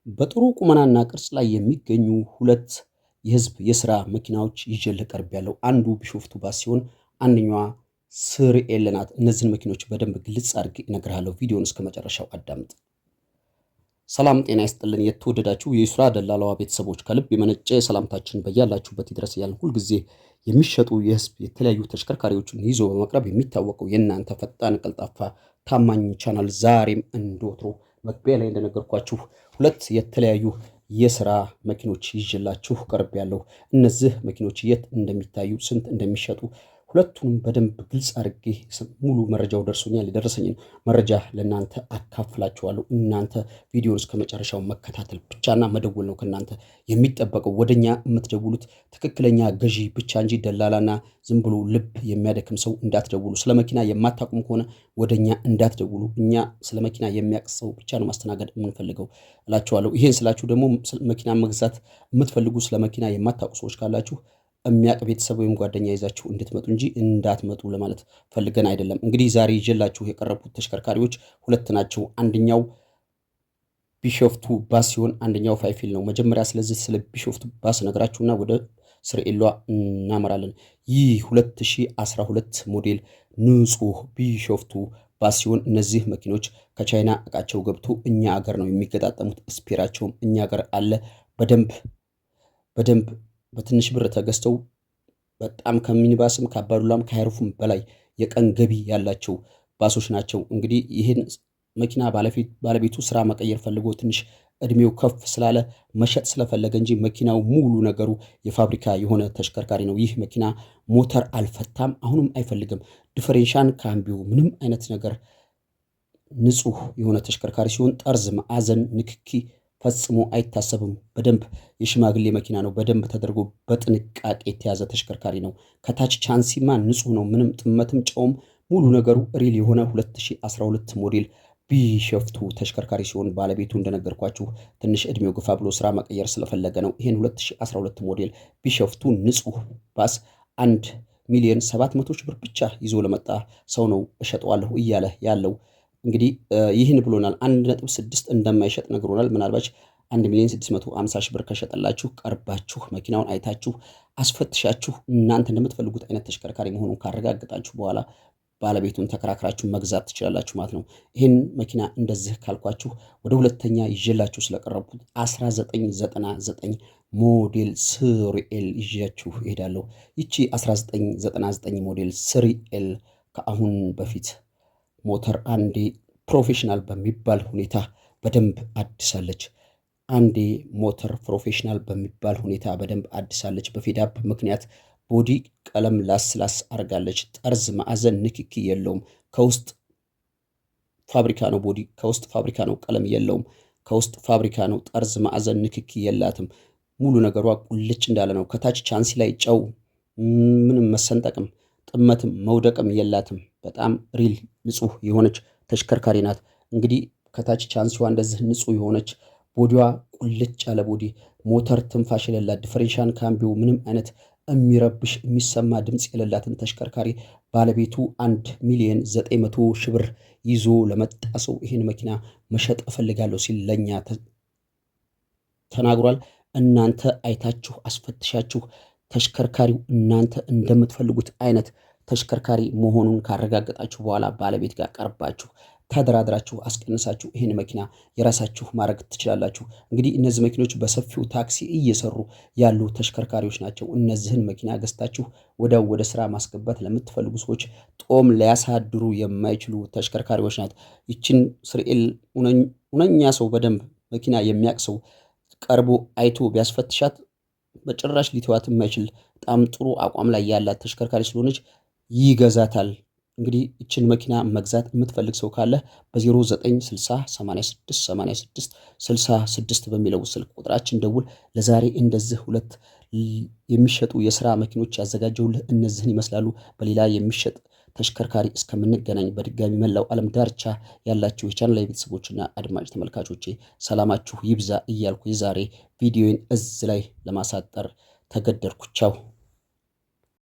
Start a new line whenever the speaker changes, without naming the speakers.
በጥሩ ቁመናና ቅርጽ ላይ የሚገኙ ሁለት የህዝብ የስራ መኪናዎች ይዤልህ ቀርቤያለሁ። አንዱ ቢሾፍቱ ባስ ሲሆን አንደኛዋ 3L ናት። እነዚህን መኪኖች በደንብ ግልጽ አድርጌ እነግርሃለሁ። ቪዲዮን እስከ መጨረሻው አዳምጥ። ሰላም ጤና ይስጥልን። የተወደዳችሁ የዩስራ ደላላዋ ቤተሰቦች፣ ከልብ የመነጨ ሰላምታችን በያላችሁበት ይድረስ እያልን፣ ሁልጊዜ የሚሸጡ የህዝብ የተለያዩ ተሽከርካሪዎችን ይዞ በማቅረብ የሚታወቀው የእናንተ ፈጣን፣ ቀልጣፋ፣ ታማኝ ቻናል ዛሬም እንደወትሮ መግቢያ ላይ እንደነገርኳችሁ ሁለት የተለያዩ የስራ መኪኖች ይዤላችሁ ቀርቤያለሁ። እነዚህ መኪኖች የት እንደሚታዩ፣ ስንት እንደሚሸጡ ሁለቱንም በደንብ ግልጽ አድርጌ ሙሉ መረጃው ደርሶኛል። የደረሰኝን መረጃ ለእናንተ አካፍላችኋለሁ። እናንተ ቪዲዮን እስከ መጨረሻው መከታተል ብቻና መደወል ነው ከእናንተ የሚጠበቀው። ወደኛ የምትደውሉት ትክክለኛ ገዢ ብቻ እንጂ ደላላና ዝም ብሎ ልብ የሚያደክም ሰው እንዳትደውሉ። ስለ መኪና የማታውቁም ከሆነ ወደኛ እንዳትደውሉ። እኛ ስለ መኪና የሚያውቅ ሰው ብቻ ነው ማስተናገድ የምንፈልገው እላችኋለሁ። ይሄን ስላችሁ ደግሞ መኪና መግዛት የምትፈልጉ ስለ መኪና የማታውቁ ሰዎች ካላችሁ የሚያውቅ ቤተሰብ ወይም ጓደኛ ይዛችሁ እንድትመጡ እንጂ እንዳትመጡ ለማለት ፈልገን አይደለም። እንግዲህ ዛሬ ይዤላችሁ የቀረብኩት ተሽከርካሪዎች ሁለት ናቸው። አንደኛው ቢሾፍቱ ባስ ሲሆን አንደኛው 5L ነው። መጀመሪያ ስለዚህ ስለ ቢሾፍቱ ባስ ነግራችሁና ወደ 3L ዋ እናመራለን። ይህ 2012 ሞዴል ንጹህ ቢሾፍቱ ባስ ሲሆን እነዚህ መኪኖች ከቻይና እቃቸው ገብቶ እኛ አገር ነው የሚገጣጠሙት። Spare ኣቸውም እኛ አገር አለ። በደንብ በደንብ በትንሽ ብር ተገዝተው በጣም ከሚኒባስም ከአባዱላም ከ high roof ኡም በላይ የቀን ገቢ ያላቸው ባሶች ናቸው። እንግዲህ ይህን መኪና ባለቤቱ ስራ መቀየር ፈልጎ ትንሽ እድሜው ከፍ ስላለ መሸጥ ስለፈለገ እንጂ መኪናው ሙሉ ነገሩ የፋብሪካ የሆነ ተሽከርካሪ ነው። ይህ መኪና ሞተር አልፈታም፣ አሁንም አይፈልግም። ዲፈሬንሻን፣ ካምቢዮ ምንም አይነት ነገር ንጹህ የሆነ ተሽከርካሪ ሲሆን ጠርዝ፣ ማዕዘን፣ ንክኪ ፈጽሞ አይታሰብም። በደንብ የሽማግሌ መኪና ነው። በደንብ ተደርጎ በጥንቃቄ የተያዘ ተሽከርካሪ ነው። ከታች ቻንሲማ ንጹህ ነው። ምንም ጥመትም ጨውም ሙሉ ነገሩ real የሆነ 2012 ሞዴል ቢሾፍቱ ተሽከርካሪ ሲሆን ባለቤቱ እንደነገርኳችሁ ትንሽ እድሜው ገፋ ብሎ ስራ መቀየር ስለፈለገ ነው። ይህን 2012 ሞዴል ቢሾፍቱ ንጹህ ባስ 1,700,000 ብር ብቻ ይዞ ለመጣ ሰው ነው እሸጠዋለሁ እያለ ያለው። እንግዲህ ይህን ብሎናል። 1.6 እንደማይሸጥ ነግሮናል። ምናልባት 1,650,000 ብር ከሸጠላችሁ ቀርባችሁ መኪናውን አይታችሁ አስፈትሻችሁ እናንተ እንደምትፈልጉት አይነት ተሽከርካሪ መሆኑን ካረጋገጣችሁ በኋላ ባለቤቱን ተከራክራችሁ መግዛት ትችላላችሁ ማለት ነው። ይህን መኪና እንደዚህ ካልኳችሁ ወደ ሁለተኛ ይዤላችሁ ስለቀረብኩት 1999 ሞዴል 3L ይዣችሁ እሄዳለሁ። ይቺ 1999 ሞዴል 3L ከአሁን በፊት ሞተር አንዴ professional በሚባል ሁኔታ በደንብ አድሳለች። አንዴ ሞተር professional በሚባል ሁኔታ በደንብ አድሳለች። በ fade up ምክንያት body ቀለም ላስ ላስ አርጋለች። ጠርዝ፣ ማዕዘን ንክኪ የለውም። ከውስጥ ፋብሪካ ነው body፣ ከውስጥ ፋብሪካ ነው፣ ቀለም የለውም። ከውስጥ ፋብሪካ ነው። ጠርዝ፣ ማዕዘን ንክኪ የላትም። ሙሉ ነገሯ ቁልጭ እንዳለ ነው። ከታች ቻንሲ ላይ ጨው ምንም መሰንጠቅም ጥመትም መውደቅም የላትም። በጣም real ንጹህ የሆነች ተሽከርካሪ ናት። እንግዲህ ከታች ቻንሲዋ እንደዚህ ንጹህ የሆነች፣ body ዋ ቁልጭ ያለ body፣ ሞተር ትንፋሽ የሌላት፣ ዲፈሬንሻን ካምቢዮ ምንም አይነት የሚረብሽ የሚሰማ ድምፅ የሌላትን ተሽከርካሪ ባለቤቱ 1,900,000 ብር ይዞ ለመጣ ሰው ይህን መኪና መሸጥ እፈልጋለሁ ሲል ለእኛ ተናግሯል። እናንተ አይታችሁ አስፈትሻችሁ ተሽከርካሪው እናንተ እንደምትፈልጉት አይነት ተሽከርካሪ መሆኑን ካረጋገጣችሁ በኋላ ባለቤት ጋር ቀርባችሁ ተደራድራችሁ አስቀንሳችሁ ይህን መኪና የራሳችሁ ማድረግ ትችላላችሁ። እንግዲህ እነዚህ መኪኖች በሰፊው ታክሲ እየሰሩ ያሉ ተሽከርካሪዎች ናቸው። እነዚህን መኪና ገዝታችሁ ወዲያው ወደ ስራ ማስገባት ለምትፈልጉ ሰዎች ጦም ሊያሳድሩ የማይችሉ ተሽከርካሪዎች ናት። ይችን 3L ሁነኛ ሰው፣ በደንብ መኪና የሚያውቅ ሰው ቀርቦ አይቶ ቢያስፈትሻት በጭራሽ ሊተዋት የማይችል በጣም ጥሩ አቋም ላይ ያላት ተሽከርካሪ ስለሆነች ይገዛታል። እንግዲህ ይችን መኪና መግዛት የምትፈልግ ሰው ካለ በ0960 86 86 66 በሚለው ስልክ ቁጥራችን ደውል። ለዛሬ እንደዚህ ሁለት የሚሸጡ የስራ መኪኖች ያዘጋጀሁልህ እነዚህን ይመስላሉ። በሌላ የሚሸጥ ተሽከርካሪ እስከምንገናኝ በድጋሚ መላው ዓለም ዳርቻ ያላችሁ የቻናል ቤተሰቦችና አድማጭ ተመልካቾቼ ሰላማችሁ ይብዛ እያልኩ የዛሬ ቪዲዮን እዚህ ላይ ለማሳጠር ተገደድኩ። ቻው።